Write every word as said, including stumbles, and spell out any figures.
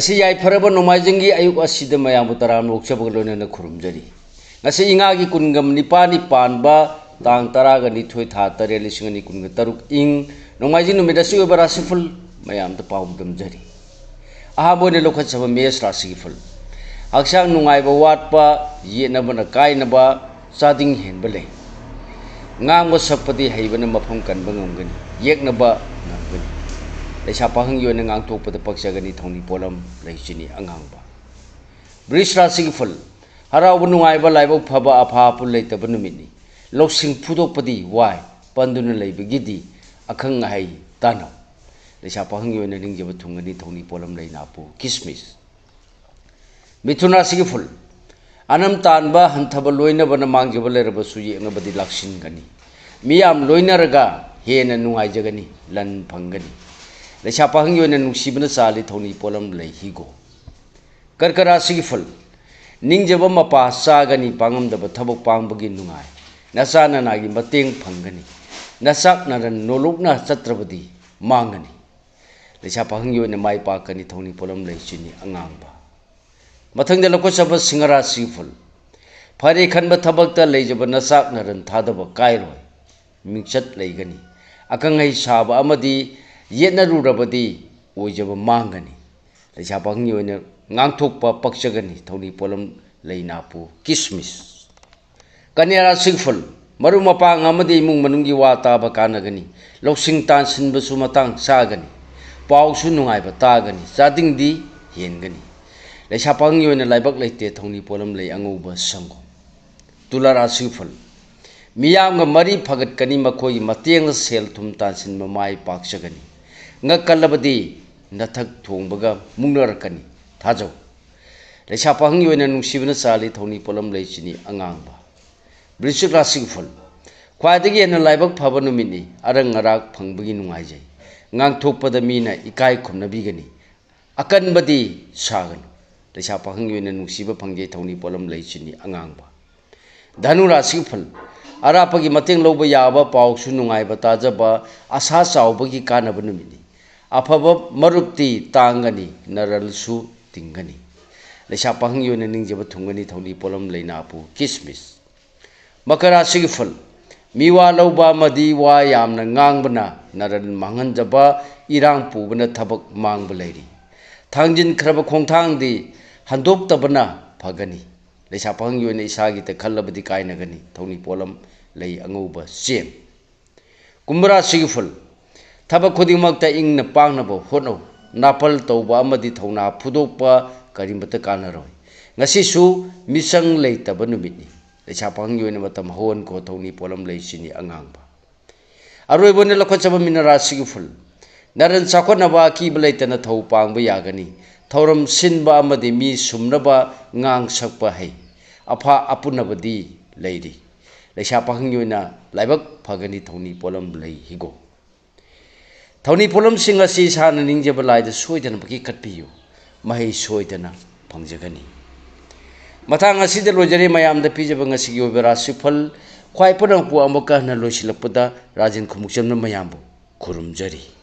ꯉꯁꯤ ꯌꯥꯏꯐꯔꯕ ꯅꯣꯡꯃꯥꯏꯖꯤꯡꯒꯤ ꯑꯌꯨꯛ ꯑꯁꯤꯗ ꯃꯌꯥꯝꯕꯨ ꯇꯔꯥꯝꯅ ꯑꯣꯛꯆꯕꯒ ꯂꯣꯏꯅꯅ ꯈꯨꯔꯨꯝꯖꯔꯤ꯫ ꯉꯁꯤ ꯏꯉꯥꯒꯤ ꯀꯨꯟꯒ ꯅꯤꯄꯥꯜꯅꯤ ꯄꯥꯟꯕ ꯇꯥꯡ ꯇꯔꯥꯒ ꯅꯤꯊꯣꯏ, ꯊꯥ ꯇꯔꯦꯠ, ꯂꯤꯁꯤꯡ ꯑꯅꯤ ꯀꯨꯟꯒ ꯇꯔꯨꯛ ꯏꯪ ꯅꯣꯡꯃꯥꯏꯖꯤꯡ ꯅꯨꯃꯤꯠ ꯑꯁꯤ ꯑꯣꯏꯕ ꯔꯥꯁꯤꯐꯜ ꯃꯌꯥꯝꯗ ꯄꯥꯎꯗꯝꯖꯔꯤ꯫ ꯑꯍꯥꯟꯕ ꯑꯣꯏꯅ ꯂꯧꯈꯠꯆꯕ ꯃꯦꯁ ꯔꯥꯁꯤꯒꯤ ꯐꯜ꯫ ꯍꯛꯆꯥꯡ ꯅꯨꯡꯉꯥꯏꯕ ꯋꯥꯠꯄ, ꯌꯦꯠꯅꯕꯅ ꯀꯥꯏꯅꯕ, ꯆꯥꯗꯤꯡ ꯍꯦꯟꯕ ꯂꯩ꯫ ꯉꯥꯡꯕ ꯁꯛꯄꯗꯤ ꯍꯩꯕꯅ ꯃꯐꯝ ꯀꯟꯕ ꯉꯝꯒꯅꯤ, ꯌꯦꯛꯅꯕ ꯉꯝꯒꯅꯤ꯫ ꯂꯩꯁꯥ ꯄꯥꯈꯪꯒꯤ ꯑꯣꯏꯅ ꯉꯥꯡꯊꯣꯛꯄꯗ ꯄꯛꯆꯒꯅꯤ, ꯊꯧꯅꯤ ꯄꯣꯠꯂꯝ ꯂꯩꯆꯤꯅꯤ ꯑꯉꯥꯡꯕ꯫ ꯕ꯭ꯔꯤꯁ ꯔꯥꯁꯤꯒꯤ ꯐꯜ꯫ ꯍꯔꯥꯎꯕ ꯅꯨꯡꯉꯥꯏꯕ, ꯂꯥꯏꯕꯛ ꯐꯕ, ꯑꯐꯥ ꯑꯄꯨ ꯂꯩꯇꯕ ꯅꯨꯃꯤꯠꯅꯤ꯫ ꯂꯧꯁꯤꯡ ꯐꯨꯗꯣꯛꯄꯗꯤ ꯋꯥꯏ, ꯄꯟꯗꯨꯅ ꯂꯩꯕꯒꯤꯗꯤ ꯑꯈꯪ ꯑꯍꯩ ꯇꯥꯟꯅꯧ꯫ ꯂꯩꯁꯥ ꯄꯥꯈꯪꯒꯤ ꯑꯣꯏꯅ ꯅꯤꯡꯖꯕ ꯊꯨꯡꯒꯅꯤ, ꯊꯧꯅꯤ ꯄꯣꯠꯂꯝ ꯂꯩ ꯅꯥꯄꯨ ꯀꯤꯁꯃꯤꯁ꯫ ꯃꯤꯊꯨꯟ ꯔꯥꯁꯤꯒꯤ ꯐꯜ꯫ ꯑꯅꯝ ꯇꯥꯟꯕ ꯍꯟꯊꯕ ꯂꯣꯏꯅꯕꯅ ꯃꯥꯡꯖꯕ ꯂꯩꯔꯕꯁꯨ ꯌꯦꯛꯅꯕꯗꯤ ꯂꯥꯛꯁꯤꯟꯒꯅꯤ꯫ ꯃꯤꯌꯥꯝ ꯂꯣꯏꯅꯔꯒ ꯍꯦꯟꯅ ꯅꯨꯡꯉꯥꯏꯖꯒꯅꯤ, ꯂꯟ ꯐꯪꯒꯅꯤ꯫ ꯂꯩꯁꯥ ꯄꯥꯈꯪꯒꯤ ꯑꯣꯏꯅ ꯅꯨꯡꯁꯤꯕꯅ ꯆꯥꯜꯂꯤ, ꯊꯧꯅꯤ ꯄꯣꯠꯂꯝ ꯂꯩ ꯍꯤꯒꯣꯛ꯫ ꯀꯔꯀ ꯔꯥꯁꯤꯒꯤ ꯐꯜ꯫ ꯅꯤꯡꯖꯕ ꯃꯄꯥ ꯆꯥꯒꯅꯤ, ꯄꯥꯡꯉꯝꯗꯕ ꯊꯕꯛ ꯄꯥꯡꯕꯒꯤ ꯅꯨꯡꯉꯥꯏ꯫ ꯅꯆꯥ ꯅꯅꯥꯒꯤ ꯃꯇꯦꯡ ꯐꯪꯒꯅꯤ꯫ ꯅꯆꯥꯛ ꯅꯔꯟ ꯅꯣꯂꯨꯛꯅ ꯆꯠꯇ꯭ꯔꯕꯗꯤ ꯃꯥꯡꯒꯅꯤ꯫ ꯂꯩꯁꯥ ꯄꯥꯈꯪꯒꯤ ꯑꯣꯏꯅ ꯃꯥꯏ ꯄꯥꯛꯀꯅꯤ, ꯊꯧꯅꯤ ꯄꯣꯠꯂꯝ ꯂꯩ ꯆꯤꯅꯤ ꯑꯉꯥꯡꯕ꯫ ꯃꯊꯪꯗ ꯂꯧꯈꯠꯆꯕ ꯁꯤꯡꯍ ꯔꯥꯁꯤꯒꯤ ꯐꯜ꯫ ꯐꯔꯦ ꯈꯟꯕ ꯊꯕꯛꯇ ꯂꯩꯖꯕ ꯅꯆꯥꯛ ꯅꯔꯟ ꯊꯥꯗꯕ ꯀꯥꯏꯔꯣꯏ꯫ ꯃꯤꯡꯆꯠ ꯂꯩꯒꯅꯤ꯫ ꯑꯀꯪ ꯑꯍꯩ ꯁꯥꯕ ꯑꯃꯗꯤ ꯌꯦꯠꯅꯔꯨꯔꯕꯗꯤ ꯑꯣꯏꯖꯕ ꯃꯥꯡꯒꯅꯤ꯫ ꯂꯩꯁꯥ ꯄꯥꯈꯪꯒꯤ ꯑꯣꯏꯅ ꯉꯥꯡꯊꯣꯛꯄ ꯄꯛꯆꯒꯅꯤ, ꯊꯧꯅꯤ ꯄꯣꯠꯂꯝ ꯂꯩ ꯅꯥꯄꯨ ꯀꯤꯁꯃꯤꯁ꯫ ꯀꯟꯌꯥ ꯔꯥꯁꯤꯒꯤ ꯐꯜ꯫ ꯃꯔꯨꯞ ꯃꯄꯥꯡ ꯑꯃꯗꯤ ꯏꯃꯨꯡ ꯃꯅꯨꯡꯒꯤ ꯋꯥ ꯇꯥꯕ ꯀꯥꯟꯅꯒꯅꯤ꯫ ꯂꯧꯁꯤꯡ ꯇꯥꯟꯁꯤꯟꯕꯁꯨ ꯃꯇꯥꯡ ꯆꯥꯒꯅꯤ꯫ ꯄꯥꯎꯁꯨ ꯅꯨꯡꯉꯥꯏꯕ ꯇꯥꯒꯅꯤ꯫ ꯆꯥꯗꯤꯡꯗꯤ ꯍꯦꯟꯒꯅꯤ꯫ ꯂꯩꯁꯥ ꯄꯥꯈꯪꯒꯤ ꯑꯣꯏꯅ ꯂꯥꯏꯕꯛ ꯂꯩꯇꯦ, ꯊꯧꯅꯤ ꯄꯣꯠꯂꯝ ꯂꯩ ꯑꯉꯧꯕ ꯁꯪꯒꯣꯝ꯫ ꯇꯨꯂꯥ ꯔꯥꯁꯤꯒꯤ ꯐꯜ꯫ ꯃꯤꯌꯥꯝꯒ ꯃꯔꯤ ꯐꯒꯠꯀꯅꯤ, ꯃꯈꯣꯏꯒꯤ ꯃꯇꯦꯡꯅ ꯁꯦꯜ ꯊꯨꯝ ꯇꯥꯟꯁꯤꯟꯕ ꯃꯥꯏ ꯄꯥꯛꯆꯒꯅꯤ꯫ ꯉꯛꯀꯜꯂꯕꯗꯤ ꯅꯊꯛ ꯊꯣꯡꯕꯒ ꯃꯨꯛꯅꯔꯛꯀꯅꯤ꯫ ꯊꯥꯖꯧ꯫ ꯂꯩꯁꯥ ꯄꯥꯈꯪꯒꯤ ꯑꯣꯏꯅ ꯅꯨꯡꯁꯤꯕꯅ ꯆꯥꯜꯂꯤ, ꯊꯧꯅꯤ ꯄꯣꯠꯂꯝ ꯂꯩ ꯆꯤꯅꯤ ꯑꯉꯥꯡꯕ꯫ ꯕ꯭ꯔꯤꯁꯤꯛ ꯔꯥꯁꯤꯒꯤ ꯐꯜ꯫ ꯈ꯭ꯋꯥꯏꯗꯒꯤ ꯍꯦꯟꯅ ꯂꯥꯏꯕꯛ ꯐꯕ ꯅꯨꯃꯤꯠꯅꯤ꯫ ꯑꯔꯪ ꯑꯔꯥꯛ ꯐꯪꯕꯒꯤ ꯅꯨꯡꯉꯥꯏꯖꯩ꯫ ꯉꯥꯡꯊꯣꯛꯄꯗ ꯃꯤꯅ ꯏꯀꯥꯏ ꯈꯨꯝꯅꯕꯤꯒꯅꯤ꯫ ꯑꯀꯟꯕꯗꯤ ꯁꯥꯒꯅꯨ꯫ ꯂꯩꯁꯥ ꯄꯥꯈꯪꯒꯤ ꯑꯣꯏꯅ ꯅꯨꯡꯁꯤꯕ ꯐꯪꯖꯩ, ꯊꯧꯅꯤ ꯄꯣꯠꯂꯝ ꯂꯩ ꯆꯤꯅꯤ ꯑꯉꯥꯡꯕ꯫ ꯙꯅꯨ ꯔꯥꯁꯤꯒꯤ ꯐꯜ꯫ ꯑꯔꯥꯞꯄꯒꯤ ꯃꯇꯦꯡ ꯂꯧꯕ ꯌꯥꯕ, ꯄꯥꯎꯁꯨ ꯅꯨꯡꯉꯥꯏꯕ ꯇꯥꯖꯕ, ꯑꯁꯥ ꯆꯥꯎꯕꯒꯤ ꯀꯥꯟꯅꯕ ꯅꯨꯃꯤꯠꯅꯤ꯫ ꯑꯐꯕ ꯃꯔꯨꯞꯇꯤ ꯇꯥꯡꯒꯅꯤ, ꯅꯔꯜꯁꯨ ꯇꯤꯡꯒꯅꯤ꯫ ꯂꯩꯁꯥ ꯄꯥꯈꯪꯒꯤ ꯑꯣꯏꯅ ꯅꯤꯡꯖꯕ ꯊꯨꯡꯒꯅꯤ, ꯊꯧꯅꯤ ꯄꯣꯠꯂꯝ ꯂꯩꯅꯥꯄꯨ ꯀꯤꯁꯃꯤꯁ꯫ ꯃꯀꯔ ꯔꯥꯁꯤꯒꯤ ꯐꯜ, ꯃꯤꯋꯥ ꯂꯧꯕ ꯑꯃꯗꯤ ꯋꯥ ꯌꯥꯝꯅ ꯉꯥꯡꯕꯅ ꯅꯔꯜ ꯃꯥꯡꯍꯟꯖꯕ, ꯏꯔꯥꯡ ꯄꯨꯕꯅ ꯊꯕꯛ ꯃꯥꯡꯕ ꯂꯩꯔꯤ꯫ ꯊꯥꯡꯖꯤꯟꯈ꯭ꯔꯕ ꯈꯣꯡꯊꯥꯡꯗꯤ ꯍꯟꯗꯣꯛꯇꯕꯅ ꯐꯒꯅꯤ꯫ ꯂꯩꯁꯥ ꯄꯥꯈꯪꯒꯤ ꯑꯣꯏꯅ ꯏꯁꯥꯒꯤꯇ ꯈꯜꯂꯕꯗꯤ ꯀꯥꯏꯅꯒꯅꯤ, ꯊꯧꯅꯤ ꯄꯣꯠꯂꯝ ꯂꯩ ꯑꯉꯧꯕ ꯆꯦꯡ꯫ ꯀꯨꯝꯚ ꯔꯥꯁꯤꯒꯤ ꯐꯜ, ꯊꯕꯛ ꯈꯨꯗꯤꯡꯃꯛꯇ ꯏꯪꯅ ꯄꯥꯡꯅꯕ ꯍꯣꯠꯅꯧ꯫ ꯅꯥꯄꯜ ꯇꯧꯕ ꯑꯃꯗꯤ ꯊꯧꯅꯥ ꯐꯨꯗꯣꯛꯄ ꯀꯔꯤꯃꯠꯇ ꯀꯥꯟꯅꯔꯣꯏ꯫ ꯉꯁꯤꯁꯨ ꯃꯤꯆꯪ ꯂꯩꯇꯕ ꯅꯨꯃꯤꯠꯅꯤ꯫ ꯂꯩꯁꯥ ꯄꯥꯈꯪꯒꯤ ꯑꯣꯏꯅ ꯃꯇꯝ ꯍꯧꯍꯟꯈꯣ, ꯊꯧꯅꯤ ꯄꯣꯠꯂꯝ ꯂꯩ ꯆꯤꯅꯤ ꯑꯉꯥꯡꯕ꯫ ꯑꯔꯣꯏꯕ ꯑꯣꯏꯅ ꯂꯧꯈꯠꯆꯕ ꯃꯤꯅ ꯔꯥꯁꯤꯒꯤ ꯐꯜ, ꯅꯔꯟ ꯆꯥꯎꯈꯠꯅꯕ ꯑꯀꯤꯕ ꯂꯩꯇꯅ ꯊꯧ ꯄꯥꯡꯕ ꯌꯥꯒꯅꯤ꯫ ꯊꯧꯔꯝ ꯁꯤꯟꯕ ꯑꯃꯗꯤ ꯃꯤ ꯁꯨꯝꯅꯕ ꯉꯥꯡ ꯁꯛꯄ ꯍꯩ꯫ ꯑꯐ ꯑꯄꯨꯟꯅꯕꯗꯤ ꯂꯩꯔꯤ꯫ ꯂꯩꯁꯥ ꯄꯥꯈꯪꯒꯤ ꯑꯣꯏꯅ ꯂꯥꯏꯕꯛ ꯐꯒꯅꯤ, ꯊꯧꯅꯤ ꯄꯣꯠꯂꯝ ꯂꯩ ꯍꯤꯒꯣꯛ꯫ ꯊꯧꯅꯤ ꯄꯣꯠꯂꯝꯁꯤꯡ ꯑꯁꯤ ꯏꯁꯥꯅ ꯅꯤꯡꯖꯕ ꯂꯥꯏꯗ ꯁꯣꯏꯗꯅꯃꯛꯀꯤ ꯀꯠꯄꯤꯌꯨ, ꯃꯍꯩ ꯁꯣꯏꯗꯅ ꯐꯪꯖꯒꯅꯤ꯫ ꯃꯇꯥꯡ ꯑꯁꯤꯗ ꯂꯣꯏꯖꯔꯦ ꯃꯌꯥꯝꯗ ꯄꯤꯖꯕ ꯉꯁꯤꯒꯤ ꯑꯣꯏꯕ ꯔꯥꯁꯤꯐꯜ꯫ ꯈ꯭ꯋꯥꯏ ꯄꯨꯝꯅꯃꯛꯄꯨ ꯑꯃꯨꯛꯀ ꯍꯟꯅ ꯂꯣꯏꯁꯤꯜꯂꯛꯄꯗ ꯔꯥꯖꯦꯟ ꯈꯨꯃꯨꯛꯆꯝꯅ ꯃꯌꯥꯝꯕꯨ ꯈꯨꯔꯨꯝꯖꯔꯤ꯫